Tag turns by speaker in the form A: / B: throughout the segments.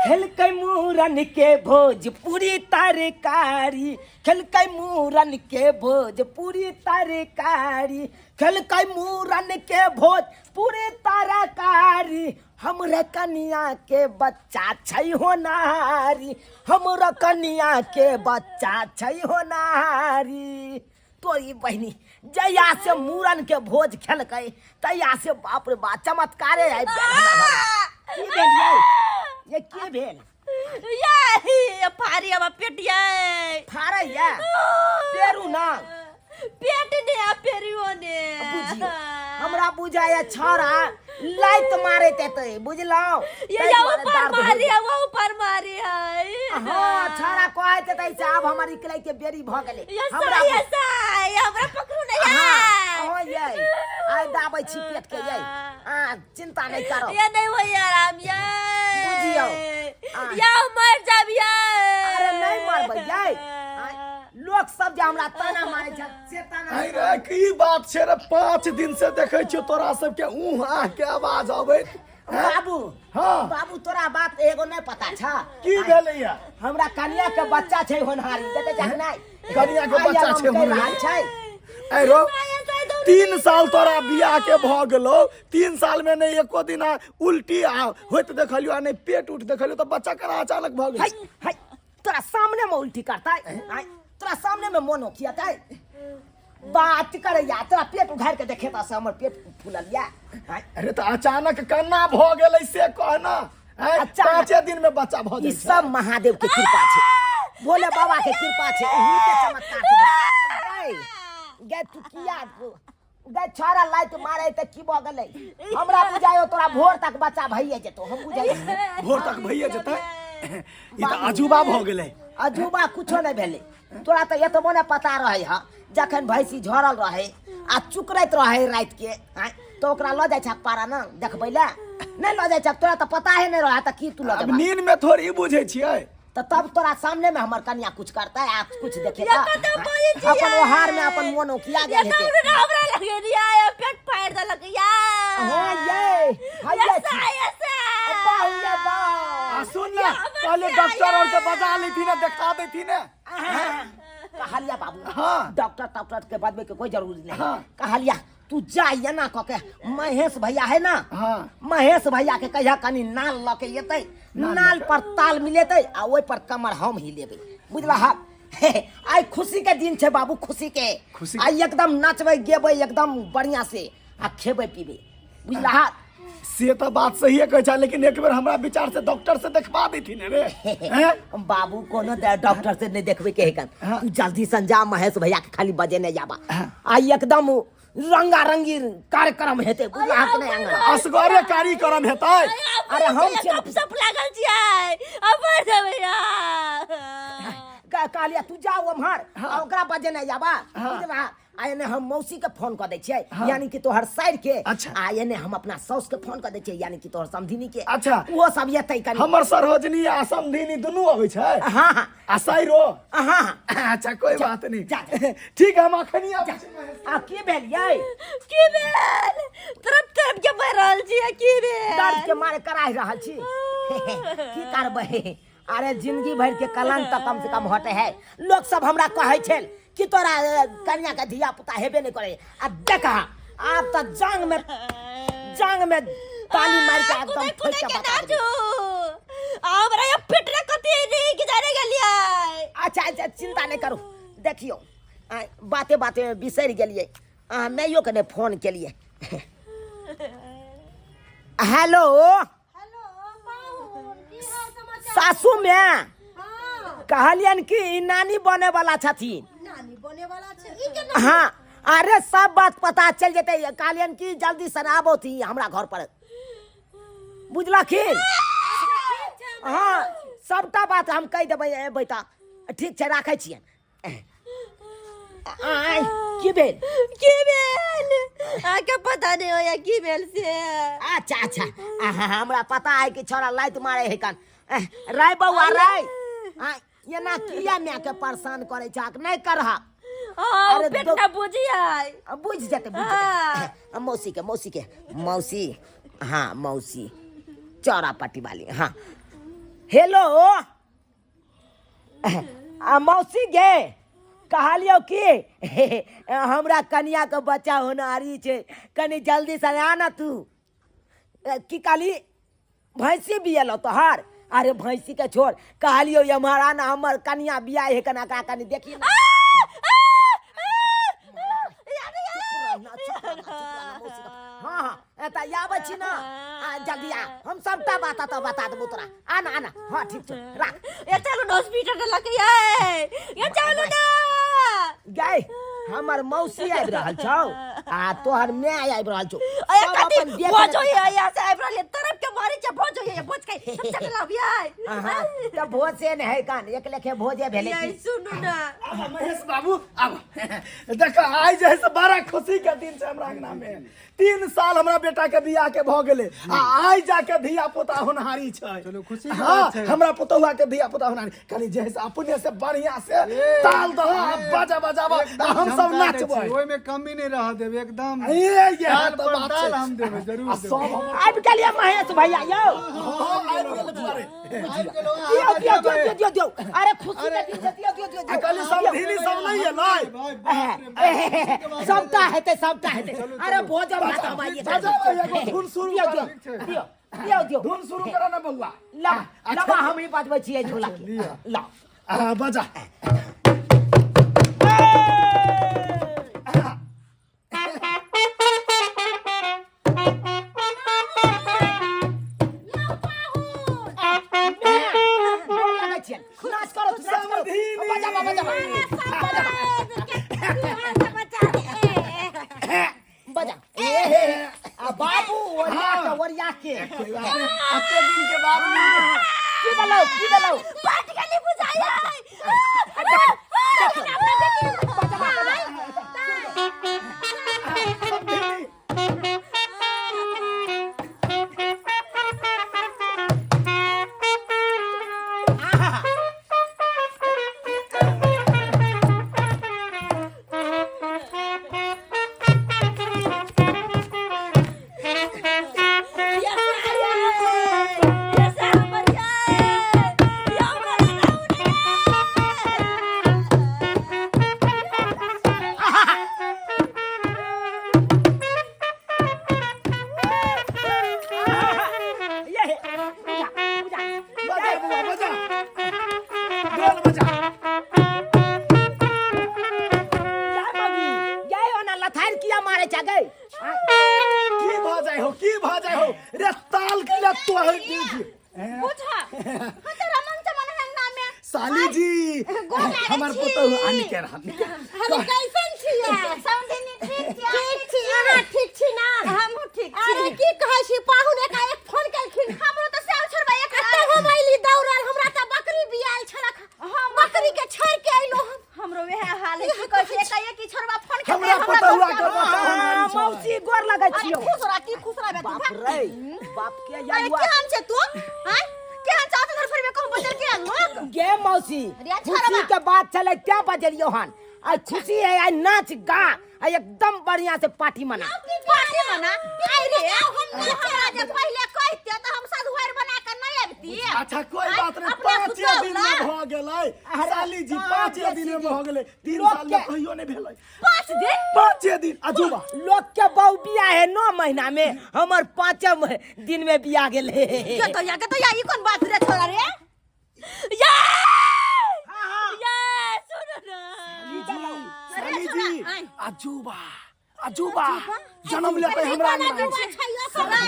A: खेलकै मूरन के भोजपुरी तरकारी, खेलकै मूरन के भोजपुरी तरकारी, खेलकै मूरन के भोजपुरी तरकारी। हमरे कनिया के बच्चा छै होनारी, हमरा कनिया के बच्चा छै होनारी। तोरी बहिनी जहिया से मूरन के भोज खेलकै तहिया से बाप रे बाप चमत्कारे आबि गेल हमरा घरमे। की भेल यै? ये की भेल?
B: ये फारी अब पेट ये
A: फाड़ै या पेरू ना
B: पेट ने आ पेरियो ने।
A: बुझियो हमरा बुझाय छौड़ा लाइत मारैत एतै, बुझलहुँ?
B: ये
A: ताहि
B: या
A: दुआरे
B: ऊपर
A: दर्द होइ
B: मारी है, वो ऊपर मारी है।
A: हँ, छौड़ा कहैत एतै से आब हमर निकलै के बेरी भऽ गेलै।
B: ये
A: हमरा
B: साई, ये साई, हमरा पकड़ू ने
A: हँ
B: ये।
A: हँ यै, आइ दाबै छी पेट के यै, आ चिंता नहीं करो।
B: ये नहीं होई आराम ये।
A: बुझियौ।
B: या मर जाब ये।
A: अरे नहीं मरबै यै। आँय, लोक सब जे हमरा ताना मारै छै से ताना
C: आइ रे की बात छै रे, 5 दिन से देखै छियौ तोरा सबके ऊह आह के आवाज अबैत। हैं?
A: बाबू।
C: हाँ।
A: बाबू, तोरा बात एगो नहीं पता छ।
C: की भेलैया?
A: हमरा कनिया के बच्चा छै होनहारी, देखे छ नहीं?
C: कनिया के
A: आइ
C: बच्चा
A: आराम
C: छै
A: करि रहल
C: होनहारी।
A: छै।
C: ऐ रो, 3 साल तोरा बियाह के भऽ गेलौ, 3 साल में नहीं एको दिन आ उल्टी आ होइत देखलियो आ नहीं पेट उठ देखलियो, तऽ बच्चा केना अचानक भऽ गेल?
A: हाय हाय, तोरा सामने में उल्टी करतै? आँय, तोरा सामने में मोन ओखियतै? बात करैया, तोरा पेट उघारि के देखे से हमर पेट फूलल या। आँय,
C: अरे तऽ अचानक केना भऽ गेलै से कह ना। आँय,
A: अचानक।
C: 5 दिन में बच्चा भऽ
A: ई
C: जाइ छै।
A: सब महादेव के कृपा छै, भोले बाबा के कृपा छै, हुनके चमत्कार छै। गै, गै, तू किया गै छाड़ा लाइत मारे तऽ की भऽ गेलै? हमरा बुझायो तोरा भोर तक बच्चा भइए जेतौ, हम बुझाइ
C: भोर तक भइए जेतै? ई तऽ अजूबा भऽ गेलै।
A: अजूबा कुछो नहि भेलै। तोरा तऽ एतबो नहि पता रहै हँ, जखन भैंसी झड़ल रहै आ चुकरैत रहै राति के, आँय, तऽ ओकरा लऽ जाइ छक पारा ने देखबै लए? नहि लऽ जाइ छक? तोरा तऽ पता हे नहि रहै, तऽ की तू लऽ
C: आब
A: जेबा?
C: नींद में थोड़ी बुझै छियै।
A: तऽ तब तोरा सामने में हमर कनिया कुछ करतै आ कुछ देखे
B: ये कतौ बजै छियै?
A: अपन ओहार में अपन मोन ओकिया
B: ये
A: गेल हेतै।
B: कौनो हमरा लगे रिया, ये पेट फाड़ देलक या।
A: हँ यै,
B: ये
A: हइये छी।
B: साई, ये साई।
A: बाहु यै बाहु।
C: आ सुन ने, पहले डॉक्टर और के बजा लेती ने, देखा देती ने।
A: कहलिया बाबू,
C: हाँ।
A: डॉक्टर टॉक्टर के बदबे के कोई जरूरी नहीं।
C: हाँ।
A: कहलिया तू जा एना कऽ के महेश भैया है ना,
C: हाँ।
A: महेश भैया के कहिया कनी नाल लऽ के एतै, नाल पर ताल मिलेतै आ ओहि पर कमर हम हिलेबै, बुझला? हा, आइ खुशी के दिन छै बाबू, खुशी के।
C: खुशी।
A: आइ एकदम नचबै गेबै एकदम बढ़िया से आ खेबै पीबै, बुझला? हा।
C: से तऽ बात सहिए कहै छै, लेकिन एक बेर हमरा विचार से डॉक्टर से देखबा देथिन रे। हैं?
A: बाबू, कोनो डॉक्टर से नहीं देखबे के है।
C: हाँ।
A: तू जल्दी से जा, महेश भैया के खाली बजे नहीं जाबा, आई एकदम रंगारंगी कार्यक्रम हेतै, बुझला कि नहीं? आंगन
C: असगरे कार्यक्रम हेतै।
A: अरे हम छियै।
B: गप सप लागल छियै, अब मर जेबै यार।
A: कहलिया तू जाओ उम्हर आ ओकरा बजे नहीं जाबा, बुझला? आ एने हम मौसी के फोन कऽ दै छियै, यानी कि तोहर साइर के।
C: अच्छा।
A: आ एने हम अपना साउस के फोन कऽ दै छियै, यानी कि तोहर समधिनी के।
C: अच्छा।
A: ओहो सब एतै कनी।
C: हमर सरोजनी आ समधिनी दुनू अबै छै?
A: हाँ हाँ।
C: आ साइरो?
A: हाँ हाँ।
C: अच्छा, कोई बात नहीं,
A: जा, जा।
C: ठीक है, हम अखनी आबै छी महेश।
A: आ की भेल यै?
B: की भेल? तरफ तरफ के बढ़ रहल छियै, की भेल?
A: दर्द के मारे कराहि रहल छी, की करबै? अरे जिंदगी भर के कलंक तऽ कम से कम हटे है। लोक सब हमरा कहै छल कि तोरा कनिया के धिया पुता हेबे नहीं करे, आ देखा आब तऽ जांग में जांग में ताली मार के एकदम
B: कुदै
A: ठोकि
B: कुदै
A: के
B: के
A: बता देबै।
B: नाचू, हमरा ये पिटरे कथी नहीं कि जाने गेलियै।
A: अच्छा अच्छा, चिंता नहीं करू। देखियौ, बाते बाते में बिसरि गेलियै, अहाँ माइयो के नहि फोन केलियै। हेलो।
B: हेलो पाहुन, की हाल समाचार?
A: सासू में
B: हाँ।
A: कहलियन कि ई नानी बने वाला छथिन।
B: नानी बने वाला छै? ई केना?
A: हाँ, अरे सब बात पता चल जेतै। कहलियन कि जल्दी से आबो थी हमरा घर पर, बुझलखिन? हाँ, सबटा बात हम कहि देबै, एबै तऽ। ठीक छै, राखै छियनि। आय, की भेल?
B: की भेल अहाँके पता नहीं होया की भेल से।
A: अच्छा अच्छा, आहा, हमरा पता है कि छोरा लाइत मारे है कन। एह, राय बौआ राय, आय, एना किया माय के परेशान करे छाक? नहीं करहा।
B: हाँ,
A: अरे
B: पेट
A: दो-
B: ना बुझियै।
A: बुझ जेतै, बुझ
B: हाँ।
A: जेतै। मौसी के, मौसी के, मौसी, हाँ मौसी, चौरा पट्टी वाली। हाँ, हेलो आ मौसी गे, कहलियौ कि हमरा कनिया के बच्चा होनहारी छै, कनि जल्दी से आ ना तू। की कहली, भैंसी बियलो तोहर? अरे भैंसी के छोड़, कहलियौ एम्हर आ ना, हमर कनिया बियाह है, कना का कनि देखी ना। हाँ हाँ, तऽ आबै छी ना, आ जल्दी आ, हम सबटा बात तऽ बता देबो तोरा। आ ना, आ ना। हाँ ठीक छै, राख।
B: ये चलू ना, हॉस्पिटल लगे ये, ये चलू ना।
A: गै, हमर मौसी आबि रहल छौ आ तोहर माय आबि रहल छौ।
B: अरे
A: सब
B: कथी
A: अपन देख
B: भोज
A: लेतै।
B: होइए, यहाँ से आबि रहल तरफ के मारे छै, भोज होइए, भोज खाइ सब चल लाबियै।
A: अहाँ, तऽ भोज से नहि है कान एक लेखे भोजे भेलै
B: ये
A: की?
B: सुनू ना।
C: आब महेश बाबू, आब देखो, आइ जे है से बड़ा खुशी के दिन छै हमरा अंगना में। 3 साल हमरा बेटा के बियाह के भऽ गेलै आ आइ जाके धिया पुता होनहारी छै।
D: चलू, खुशी के
C: हाँ,
D: बात छै।
C: हमरा पुतहुआ के धिया पुता होनहारी, कनि जे है से अपने से बढ़िया से
D: ए,
C: ताल दह आ
D: ए,
C: बाजा बजाबा आ
D: एकदम
C: हम सब
D: झमका दै छी,
C: नाचबै।
D: ओहिमे कमी नहि रह देब एकदम।
C: ए, ये
D: ताल
C: तऽ
D: पर
C: बात
D: ताल
C: छै।
D: हम देबै, जरूर
C: आ
D: देबै।
C: सब हमर
A: आबि गेलियै महेश भैया यौ।
C: हाँ, आबि गेल दुआरे।
D: आबि गेलौ,
A: दियौ
D: अहाँ
A: दियौ दियौ
D: बजेबै।
A: दियौ दियौ दियौ, अरे खुशी के दिन छै, दियौ दियौ दियौ
C: आ कहली समधिनी सब नहि एलै।
D: भाई, बाप रे बाप, खुशी के बात
A: सबटा
D: है।
A: हेतै, सबटा हेतै।
D: चलू,
A: अरे
D: चलू।
A: भोजन भात हम आइए।
C: बजाबै, एगो धुन शुरू
A: दियौ
C: करू।
A: दियौ
D: ठीक छै।
A: दियौ दियौ दियौ,
C: धुन शुरू करो ना बौआ।
A: ला लबा, हम ही बजबै छियै झोला के।
D: लिअ।
A: ला।
C: आ बजा।
A: गोर लगै छियनि, नाच करो, नाच करो।
C: समधिनी।
A: बजाबा बजाबा बजा बजा। ए हे, आ बाबू ओरिया के, ओरिया के।
C: अते दिन के बाद मिल।
A: की देलौ, की देलौ?
B: पाट गेली बुझाइए।
C: समधिनी।
A: ये हे, पूजा पूजा।
C: बजा बौआ बजा, ढोल बजा।
A: जय मगी जय, ओना लथार किया मारे छै गै?
C: की भऽ जाइ हो, की भऽ जाइ हो रे, ताल के ले तो है की?
B: बुझा हम तऽ रमन चमन हंगना में।
C: साली जी,
B: गोर लागै
C: हमर
B: छी।
C: पुतहु आनि के रहल।
B: हम कैसन छियै समधिनी? ठीक छी, ठीक छी। अहाँ ठीक छी ना? हमहूँ ठीक छी। अरे की कहै छी पाहुन, एकाएक फोन केलखिन, हमरो तऽ सएह छोड़बै एक। तब हम अइली दौड़ल, हमरा तऽ बकरी बियाल छलक, बकरी के छोड़ के अइलो हम। हमरो वएह हाल है, की कहै छी, एकाएक ई छोड़बा फोन केलकै।
C: हमरा पुतहुआ के बच्चा
A: आ,
C: होनहारी छै।
A: मौसी गोर लगै
B: अरे
A: छियौ।
B: खुश रह, की खुश रह बे तू।
A: बाप रे बाप के।
B: अरे
A: यालुआ
B: केहन छै तू? हैं, केहन छै? घर पर में कहूं बदल के लोग
A: गे मौसी।
B: अरे अच्छा
A: खुशी
B: रवा।
A: के बात छलै तें बजलियौ हन। आ खुशी है, आइ नाच गा आ एकदम बढ़िया से पार्टी मना।
B: पार्टी मना? आई रे, हम हमरा जे पहिले कहते तऽ हम सधुआर बना के नहीं आबती।
C: अच्छा कोई बात नहीं,
B: अपने
C: 5
B: पुतहु
C: दिन
B: ना।
C: में भऽ गेलै साली जी,
A: बाप
C: 5
A: रे
C: दिन में
A: सीधी।
C: भऽ गेलै। 3
A: लोक
C: साल में
A: के-
C: कहियो नहि भेलै।
B: 5 दिन,
C: 5 दिन अजूबा।
A: लोक के बहू बियाह है 9 महीना में, हमर 5 दिन में बियाह गेलै।
B: के तो या, के तो या, ई कोन बात रे छोरा रे? या या, सुनो ना।
C: साली
B: छोरा,
C: जी,
B: आइ।
C: अजूबा अजूबा जन्म लेतै हमरा अंगना में।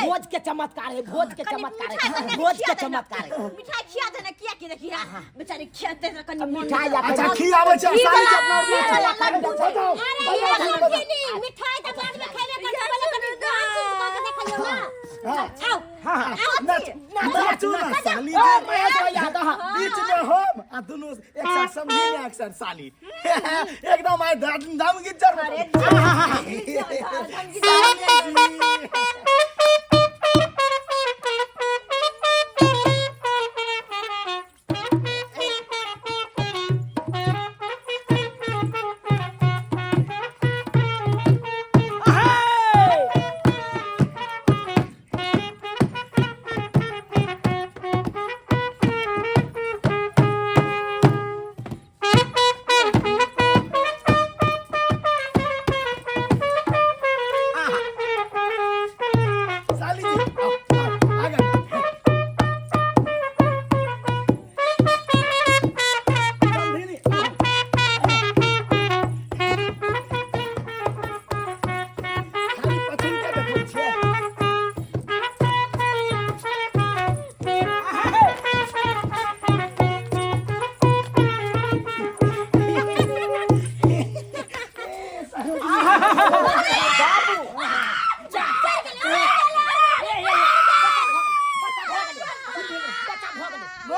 A: भोज के चमत्कार है, भोज के चमत्कार है, भोज के चमत्कार है।
B: मिठाई खिया देना, किया की देखिया बेचारी खियाते त कनी मन।
A: मिठाई या
C: अच्छा खियाबै छै साली जी अपना।
B: घी वाला लड्डू छै।
C: बजाओ,
B: अरे
C: बजाओ,
B: ये
C: बजाओ।
B: लड़की मिठाई त बाद में खेबे करते, पहिले कनी डांस कऽ के देखलियौ ना।
C: हाँ।
B: आओ।
A: हाँ हाँ।
B: आओ।
C: नाच नाचू ना साली
A: ओ
C: जी।
A: महेश भैया दहा।
C: बीच में हम आ दुनू एक साथ, समझी ने, एक साथ साली, एकदम आइ दम दम गिज्जर।
B: अरे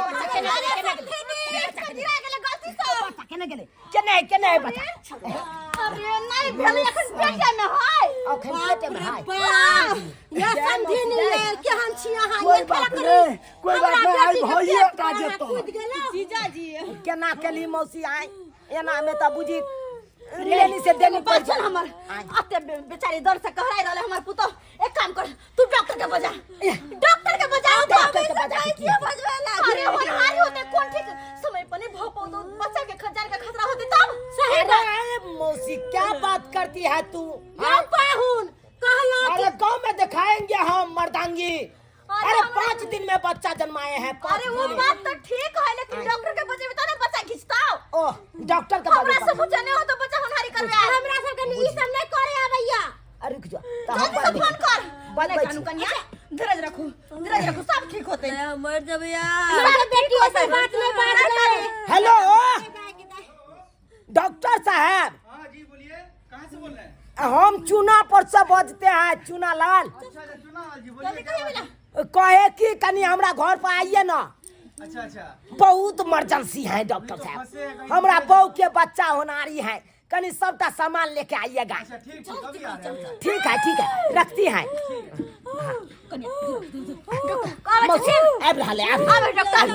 A: बच्चा केना
B: अरे
A: गेलै, केना गेलै?
B: समधिनी बच्चा गिरा गेलै गलती से।
A: बच्चा केना गेलै, केना केना है बच्चा?
B: अरे नहीं भेलै, एखन पेटे में है।
A: अखन पेटे में है।
B: बाप, ये समधिनी ये केहन छी अहाँ?
C: कोई
B: ये खेला
C: बात
B: करू।
C: नहीं, कोई बात
B: हमरा
C: नहीं, आइ
B: बेटी के
C: भइए
B: पेट
C: टा
B: पर अहाँ
C: जेतौ।
B: कूदि गेलौ। जीजाजी
A: केना केली मौसी आय? एना में तऽ बुझी लेनी से देनी पड़
B: बचल हमर अते बेचारी डर से कहराइ रहले हमर पुतोह। एक काम कर, तू डॉक्टर के बजा, डॉक्टर के बजा।
A: डॉक्टर के बजा के की?
B: अरे होनहारी होते कोन ठीक, समय पर नहीं भ पौतो, बच्चा के खजार के खतरा होते तब। सही बात।
A: अरे मौसी, क्या बात करती है तू?
B: यौ पाहुन, कहलौं।
A: अरे गांव में दिखाएंगे हम मर्दांगी।
B: अरे
A: अरे
B: हमरा-
A: 5 दिन में बच्चा जन्माए हैं, 5
B: अरे वो
A: दिन में।
B: बात तो ठीक है, लेकिन डॉक्टर के बजेबे तो ना बच्चा घिचताओ।
A: ओ डॉक्टर के
B: हमरा
A: बजेबे।
B: से पूछे नहीं हो तो बच्चा होनहारी करबे। हमरा सब के ई सब नहीं करे आबैया।
A: अरे रुक जा, तो हम
B: जल्दी से फोन कर।
A: बंद
B: नहीं
A: बैठ।
B: कानू कन्या, धीरज रखू, धीरज रखू, सब ठीक होते।
E: मर जब यार।
B: हमरा बेटी ऐसे बात नहीं बात नहीं।
A: हेलो डॉक्टर साहब।
D: हाँ जी, बोलिए, कहाँ से बोल रहे हैं?
A: हम चूना पर से बजते हैं, चूना लाल।
D: अच्छा अच्छा, चुना जी, बोलिए, क्या बात है?
A: कहे कि कनी हमरा घर पर आइए ना।
D: अच्छा अच्छा।
A: बहुत इमरजेंसी है डॉक्टर
D: नहीं तो फंसे हैं
A: साहब,
D: कहीं।
A: हमरा बहू के बच्चा होनारी है, कनी सबटा सामान लेके आइएगा।
D: अच्छा ठीक ठीक, अभी आ रहे हैं।
A: ठीक है ठीक है, रखती है।
B: कहबै
A: मौसी
B: छी
A: आबि रहल है, आबि
B: आबै डॉक्टर।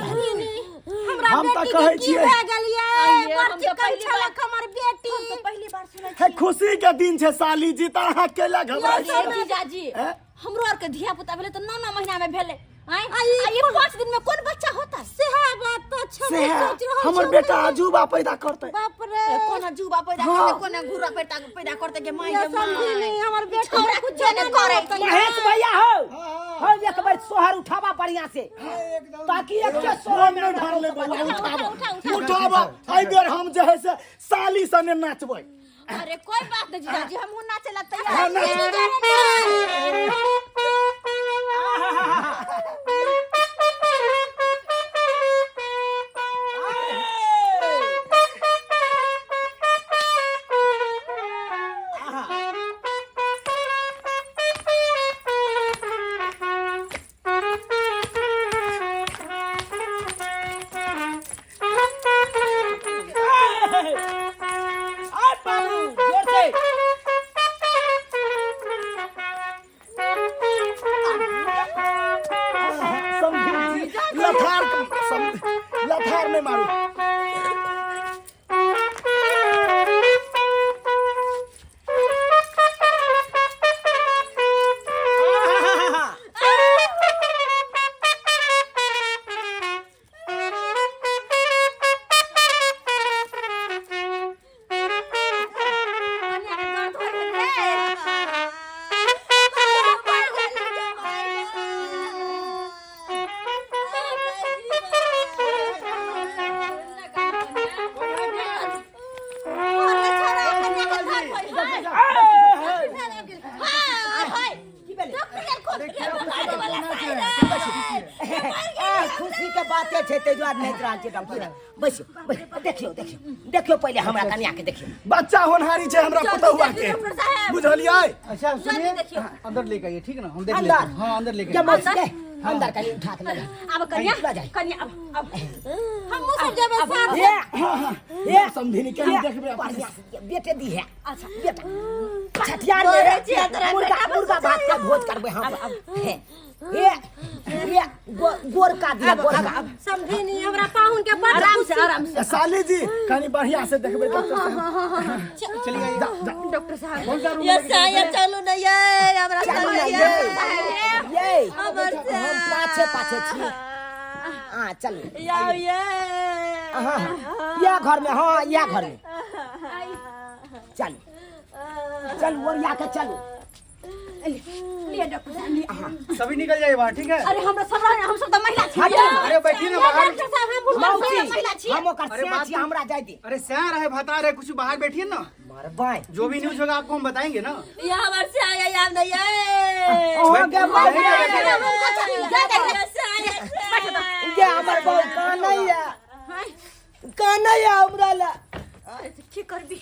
B: हमरा
C: हम तऽ
B: बेटी के
C: कहै
B: की
C: छियै।
B: भए गेलियै?
E: आइये,
B: बड़
E: हम तऽ
B: चिकन
E: पहिली
B: छलक हमर बेटी।
E: हम तऽ पहली बार सुनै
C: हे, खुशी के दिन छै साली जी, तऽ अहाँ केला घबराइ
E: छी
C: छी?
E: जीजाजी।
C: हैं?
E: हमरो आर के धिया पुता भेलै तऽ 9 9 महीना में भेलै। आँय,
B: आ ई
E: आ ई 5 दिन में कोन बच्चा होता?
B: सेह बात तऽ छै,
C: से
B: सोच रहल
C: हमर
B: छी।
C: बेटा अजूबा पैदा करतै।
B: बाप रे।
E: कोना जुबा पैदा
C: हाँ।
E: करते, कोना घुरा पैदा पैदा करते के माय
B: ये
E: गे माय।
B: समधिनी हमर बेटी
E: छोरा
B: कुछ
E: कुछो नहि करै
B: होतै।
A: महेश भैया हो
D: हाँ,
A: हो, एक बार सोहर उठावा बढ़िया से,
D: एकदम।
A: ताकि एक के सोहर में
C: नहीं
A: हमरा
C: भरले
A: बहू
C: बौआ,
A: के बच्चा
C: उठाबऽ उठाबऽ। एहि बेर हम जे है से साली सने नाचबै।
E: अरे कोई बात नहीं जीजाजी, हमहूँ नाचे ला तैयार
C: हाँ,
E: छी।
C: नाच।
A: आय बाबू, जोर से।
C: समझी लथार लथार नहीं मारू।
E: कन्या के दर्द होइ गेल रे।
B: अरे छोरा, कन्या के दर्द होइ गेल।
E: हाँ, होइ।
A: की भेलै?
D: अरे क्या खुशी बात नाच रहे हैं?
A: आ, खुशी के बाते छै ताहि दुआरे नाचि रहल छै डॉक्टर साहब। बैसियौ बैसियौ, देखियौ देखियौ देखियौ, पहिले हमरा कनिया के देखियौ।
C: बच्चा होनहारी छै हमरा पुतहुआ के,
E: डॉक्टर साहब।
C: बुझलियै?
D: अच्छा सुनिए, अंदर लेके आइए, ठीक ना? हम देख लेते
A: अंदर
D: हैं। हाँ, अंदर लेके
A: के
D: आइए।
A: मौसी के अंदर कनी उठा के लगा।
E: आब कन्या,
A: लऽ जाइ।
E: कन्या, अब अब
B: हमहूँ सब जेबै साथ।
A: ये
C: हाँ हाँ
A: ये
C: समधिनी के हम देखबै अपने।
A: बढ़िया से बेटे दी है।
E: अच्छा।
A: बेटा छठियार में
E: बोलै छियै तोरा
A: मुर्गा
E: बेटा
A: मुर्गा भात का भोज करबै हम। हे ये ये गोरका दिया, गोरका।
B: समधिनी, हमरा पाहुन के बड़
E: आराम से
B: खुशी।
E: आराम से।
C: साली जी, कनी बढ़िया से देखबै डॉक्टर साहब।
D: चलिए आइए।
C: जा जा।
E: डॉक्टर साहब।
D: कौन सा रूम
E: ये
D: लेके
E: साया चलू ना, ये हमरा
A: चलू ना,
E: चलू
A: ये।
E: ये।
A: ये हम पाछे पाछे छी। हाँ चलू।
E: या ये।
A: हाँ हाँ, या घर में, हाँ या घर में चलू चलू, ओरिया के चलू।
E: लिए डॉक्टर साहब, लिए।
D: सभी निकल जाइए बाहर, ठीक है?
E: अरे हमरा सब रहे, हम सब तऽ महिला छी।
D: अरे बैठिए ना बाहर।
B: डॉक्टर साहब, हम हुनकर
A: मौसी
B: सब महिला छी।
A: हम ओकर
D: अरे
A: सिया
D: बात
A: छी, हमरा जाय दे।
D: अरे सैर है, भतार है, कुछ बाहर बैठिए ना।
A: मरबै।
D: जो भी न्यूज होगा आपको हम बताएंगे ना।
E: ये हमर से आया या नहीं ये।
A: ओ गे मौसी,
E: बैठो।
A: गे हमर बहू कानैया कानैया हमरा ला।
E: की करबी?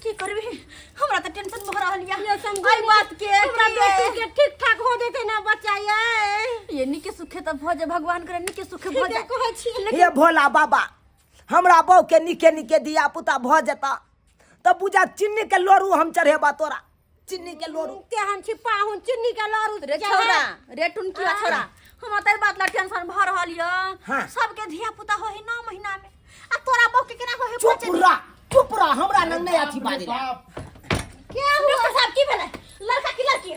E: की करबी हमरा त टेंशन भ रहल या
B: ये समझी
E: एहि बात के
B: हमरा
E: कि
B: बेटी के ठीक ठाक हो जेतै ना बच्चा ये
E: ये निके सुखे त भ जाए भगवान करे निके सुखे भ
B: ठीके
E: जाए
B: कहै छी
A: हे भोला बाबा हमरा बहू के निके निके धिया पुता भऽ जेता तऽ बुझा चिन्नी के लोरू हम चढ़ेबा तोरा चिन्नी के लोरू
B: केहन छी पाहुन चिन्नी के लड़ू
E: रे छौरा रे टुनकिया छौरा हमरा त एहि बात ला टेंशन भ रहल य
A: हाँ।
E: सबके धिया पुता होई 9 महीना में आ तोरा बहू के केना होई
A: चुप रह चुप रह हमरा लग नहीं अथी बाजे ला।
D: बाप
E: क्या हुआ डॉक्टर साहब की भेलै लड़का की लड़की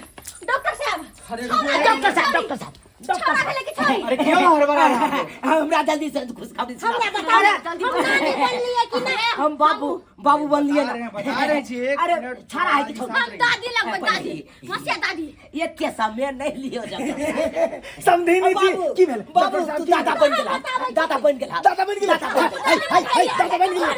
E: डॉक्टर साहब
D: अरे
E: छौरा
A: डॉक्टर साहब डॉक्टर साहब डॉक्टर
E: छौरा
A: साहब
E: भेलै कि छौरी
D: अरे क्यों हड़बड़ा रहे हो
A: हमरा जल्दी से खुशखबरी सुना
B: हमरा बताओ
A: अरे
B: हम नानी बनलियै कि नहि
A: हम बाबू बाबू बनलिए
D: बता रहे
A: ना
D: हैं, बता रहे छी, एक
A: अरे
D: मिनट,
A: छाड़ा है कि छौरा
E: हम दादी लगबै दादी मसिया दादी
A: एते समय नहीं लियो डॉक्टर
C: समधिनी जी
A: बाबू,
C: की भेल
A: बाबू
C: डॉक्टर साहब,
A: तू
C: की
A: दादा
C: भेल?
A: बन गेला दादा बन गेला
C: दादा बन गेला हाय हाय हाय दादा बन गेला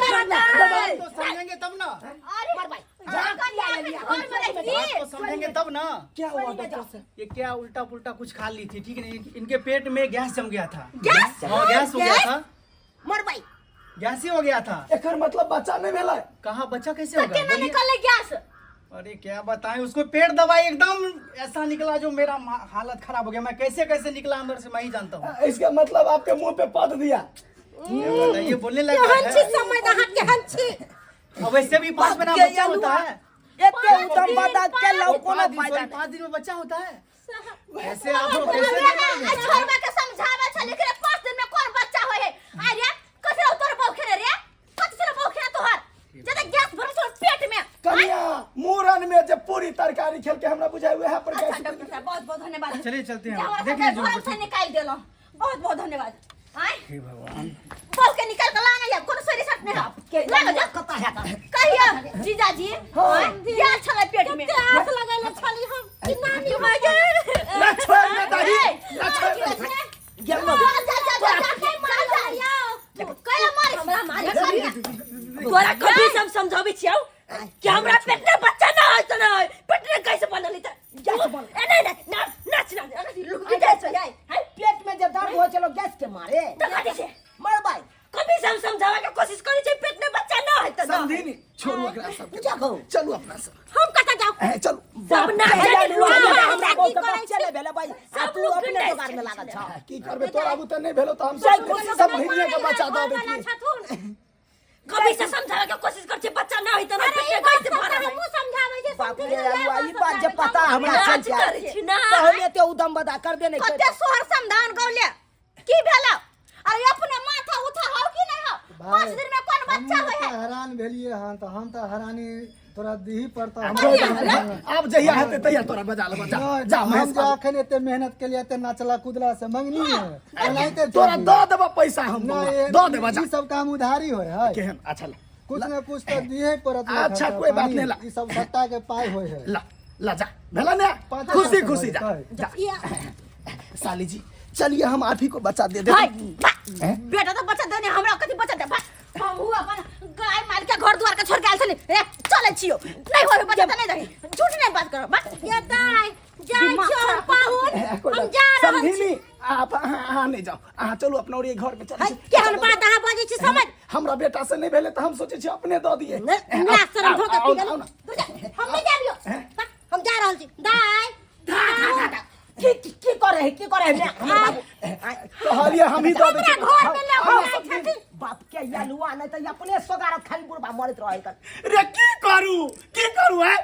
D: तो समझेंगे तब ना
E: अरे
A: मर भाई
E: कनिया के घर में रही
D: तो समझेंगे तब ना
C: क्या हुआ डॉक्टर साहब
D: ये क्या उल्टा पुल्टा कुछ खा ली थी ठीक है ना? इनके पेट में गैस जम गया था
E: गैस
D: हाँ गैस हो गया था
A: मर भाई
D: गैस ही हो गया था
C: एकर मतलब बच्चा नहीं भेलै
D: कहाँ बच्चा कैसे होगा
E: केना
D: बोलिए।
E: निकललै गैस
D: अरे क्या बताएं उसको पेट दवाई एकदम ऐसा निकला जो मेरा हालत खराब हो गया मैं कैसे कैसे निकला अंदर से मैं ही जानता हूँ
C: इसका मतलब आपके मुंह पे पद दिया
D: ये बताइए बोलने लगा
B: केहन छी
D: है
B: समय अहाँ केहन छी
D: अब वैसे भी पाँच महीना
A: के
D: बच्चा होता
A: अलुआ।
D: है
A: एते उदम बदा के लौ कोनो
D: पाँच दिन
A: फायदा
D: सॉरी,
A: नहीं
D: 5 दिन में बच्चा होता है ऐसे आप लोग कैसे देखेंगे?
E: छोरबा के समझावे छली कि 5 दिन में कोन बच्चा होय है अरे कथि रहो तोर बहू खेले रे कथि रहो बहू खेले तोहर जदा गैस भरल छौ पेट में
C: कनिया मूरन में जब पूरी तरकारी खेल के हमरा बुझाई वएह पर
E: अच्छा
C: गैस
E: डॉक्टर साहब बहुत बहुत धन्यवाद
D: चलिए चलते हैं
E: जे हमरा
D: देख
E: सबके
D: लीजिए
E: भरम
D: उनको,
E: से निकाल देलहुँ बहुत बहुत धन्यवाद आय
D: हे भगवान
E: बहू के निकाल के लाना या कोनो सरी सट नहीं
A: के
E: लागा जा
A: कता है का
E: कहियो जीजाजी
C: हाँ।
E: गैस छलै पेट में
B: कते आस लगैले छली हम कि नानी भऽ गेल
C: ना छोड़ ना दाही ना छोड़ ना
A: गेल
E: जा जा जा जा जा जा जा कहियो मारे हमरा मारे
F: तोरा कभी सब समझाबै छियौ कि हमरा पेट में बच्चा ना होय त ना होय पेट में कैसे बनल त
A: गैस बनल।
F: ए नहीं नहीं ना नाच ना लुक जाइ छै हैं
A: पेट में जब दर्द हो चलो गैस के मारे
F: त कथी छै
A: मर भाई
F: कभी सब समझावे के कोशिश करै छै पेट में बच्चा ना होय त ना होय।
C: समधिनी छोड़ू एकरा सब
A: पूजा कहू
C: चलू अपना सब
B: हम कतऽ जाउ
C: ए, चलू
F: सब ना जाने
A: लुआ
F: लुआ
A: हमरा
B: की
A: बहुत
B: करै
A: बच्चा ले भेले भाई आ
F: सब
A: तू
F: लोग
A: अपने
F: गुंडा
A: जोगार में लागल छ
C: की करबे तोरा बुते नहीं भेलो तो हम
A: जय
C: सब
A: खुशी
C: सब भिनिया के बच्चा दऽ
B: घरवाला
C: देतियै
B: छथुन
F: कभी से समझावे के कोशिश कर छै बच्चा ना होय त ना
B: अरे
F: पेट
B: ई
F: में
B: बात
F: कैसे
B: सब
F: भरल
B: तऽ हमहूँ समझाबै छी
A: बाप रे
B: समझी
A: अलुआ ई बात जे पता हमरा
F: नाच
A: चल
F: करै छी ना।
A: तो हम एते उदम बदा करबे नहीं
E: कते सोहर समधान गौले की भेलो अरे अपने माथा उठा हो कि नहीं हो 5 दिन में कोन बच्चा
G: हम
E: होय है
G: तऽ हैरान भेलियै हन तऽ हम तऽ हैरानी तोरा दीही पड़ता
C: आब जहिया हेतै तहिया तोरा बजा लेबो जा जा
G: हम
C: महेश
G: जे
C: बाबू।
G: अखन एते मेहनत केलियै एते नाचला कुदला से मंगनी है ओनाहिते
C: तोरा दऽ देबो पैसा हम
G: नहि
C: दऽ देबो जा
G: ई सब काम उधारी होय है
C: केहन अच्छा ला
G: कुछ न कुछ तऽ दिहे पड़त ना
C: अच्छा,
G: खर्चा
C: कोई बात
G: पानी।
C: नहीं ला।
G: ई सब सट्टा के पाई होय है
C: ला ला जा भेला ने
G: पाँच
C: खुशी
G: हजार
C: खुशी जा
G: भरे
C: जा साली जी चलिए हम आप ही को बचा दे
E: हाय
C: दे
E: बा बेटा तो बच्चा देने हमरा कथी बच्चा दे बा हम हु अपन गाय माल के घर द्वार के छोड़ के आयल छली रे चलै छियो नहीं होय बच्चा त नहीं दही झूठ नहीं बात करो बा
B: ये दाइ जाइ
E: दिमाग
B: छियौ हम
E: खराब।
B: पाहुन
C: कोई
B: हम
C: बात-
B: जा रहल छी
C: समधिनी आप अहाँ अहाँ नहीं जाओ अहाँ चलू अपना और ये घर में चलू
B: है केहन बात अहाँ बजै छी समझ
C: हमरा बेटा से नहीं भेले तो हम सोचे छी अपने दऽ दिए
B: ना शरम धोके पी गेल
C: आओ ना।
B: हम नहीं जाबियो हम जा रहल छी दाइ
A: की की की करे है की करे है मैं हमर बाबू
C: कहलिए हम ही दऽ दै
B: हमरा
C: छी
B: घर में ले
C: हम
B: जाइ
C: सब दिन-
B: छथिन
A: बाप के यलुआ नहीं तो अपने सोगारत खाली बुढ़बा मरत रहे कर
C: रे की करू की करू है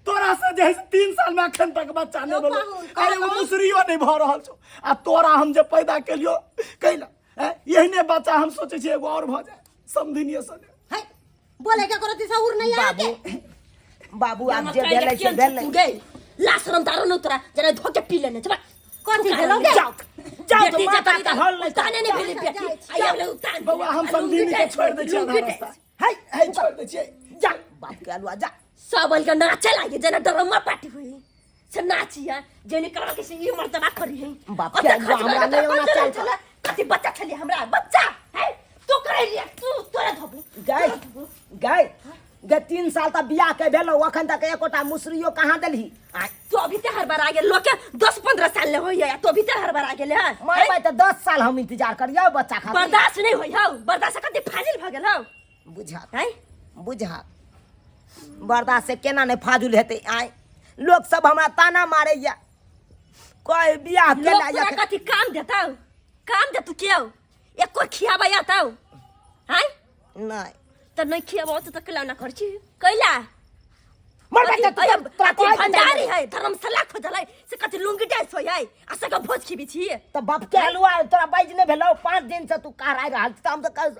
C: तोरा से जे है से 3 साल में अखन तक बच्चा नहीं
B: यौ
C: भेलो
B: पाहुन,
C: अरे एगो मुसरियो नहीं भऽ रहल छौ आ तोरा हम जे पैदा केलियो कैला हैं एहने बच्चा हम सोचै छियै एगो और भऽ जाए समधिनिये सने
B: है बोले के करो सहुर नहीं आके
A: बाबू बाबू आब जे भेलै से भेलै
F: ला शरम तारो न तोरा जना धोके पी लेने छबा
B: कथी भेलौ गे
A: जाओ जाओ तो
F: बेटी
A: माता
F: जतनी
A: के हल नहीं
F: उताने नहीं भेली बेटी आइ ले उतान
C: बौआ हम समधिनी के छोड़ि दै छियै आधा रास्ता
A: है
C: है छोड़ि दै छियै
A: जा बाप के अलुआ जा
F: सब के नाचे लागे जना डरमा पार्टी हुई से नाचिया जेने करवा के से ई मर्तबा करी है
A: बाप के अलुआ हमरा नहीं होना चाहिए
F: कथी बच्चा छली हमरा बच्चा है तू करे लिया तू तोरा धोबू
A: गए गए गे 3 साल तक बियाह के भेलो अखन तक एकोटा मुसरियो कहाँ देलही आय
F: तो अभी ते हर बार आ गेल लोग के 10 15 साल ले होइया तो अभी ते हर बार आ गेल है
A: मरबै तऽ 10 साल हम इंतजार करियो बच्चा खातिर
F: बर्दाश्त नहीं होई हौ बर्दाश्त कते फाजिल भ गेल हौ
A: बुझा
F: हैं
A: बुझा बर्दाश्त से केना नहि फाजुल हेतै आय लोक सब हमरा ताना मारैया कोई बियाह
F: लोग
A: केला
F: तोरा कथी काम देतौ काम देतौ केओ एको खियाबै आतौ आय
A: नहि
F: तऽ नहि खियाबौ तऽ कैला ना करै छी कैला
A: मर
F: कथी
A: बेटा, तू तोरा
F: अथी
A: कहै के
F: भंडारी
A: चाही।
F: है धर्मशाला खोजल है से कथी लुंगी डांस होइ है आ से भोज खिबी छी
A: तऽ बाप के हलुआ तोरा बाजि नहि भेलौ 5 दिन से तू कहराइ रहल छी, तऽ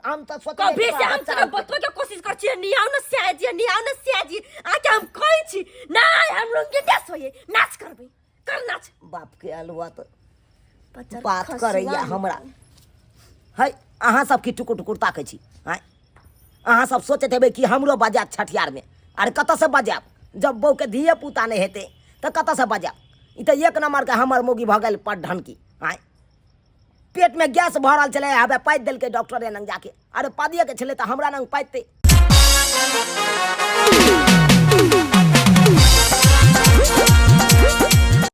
A: हम तऽ सोचने
F: कभी
A: छी
F: से हम
A: बच्चा
F: तोरा बतबै के कोशिश कर छी नियाव न स्याजी नियाव न स्याजी आके हम कहै छी नहीं हम लुंगी डांस होइ नाच करबै कर नाच
A: बाप के हलुआ तऽ
F: बच्चा
A: बात
F: खसुआ
A: करैया
F: है।
A: हमरा है। अहाँ सब की टुकुर टुकुर ताकै छी आँय? अहाँ सब सोचैत हेबै कि हमरो बजायब छठियारमे। अरे कतऽसँ बजायब जब बहूके धिये पुता नहि हेतै तऽ कतऽसँ बजायब? ई तऽ एक नम्बरके हमर मौगी भऽ गेल पढ़ की। आँय, पेटमे गैस भऽ रहल छलै, हवे पाति देलकै डॉक्टरे लग जाके। अरे पदिएके छलै तऽ हमरा लग पाइतै।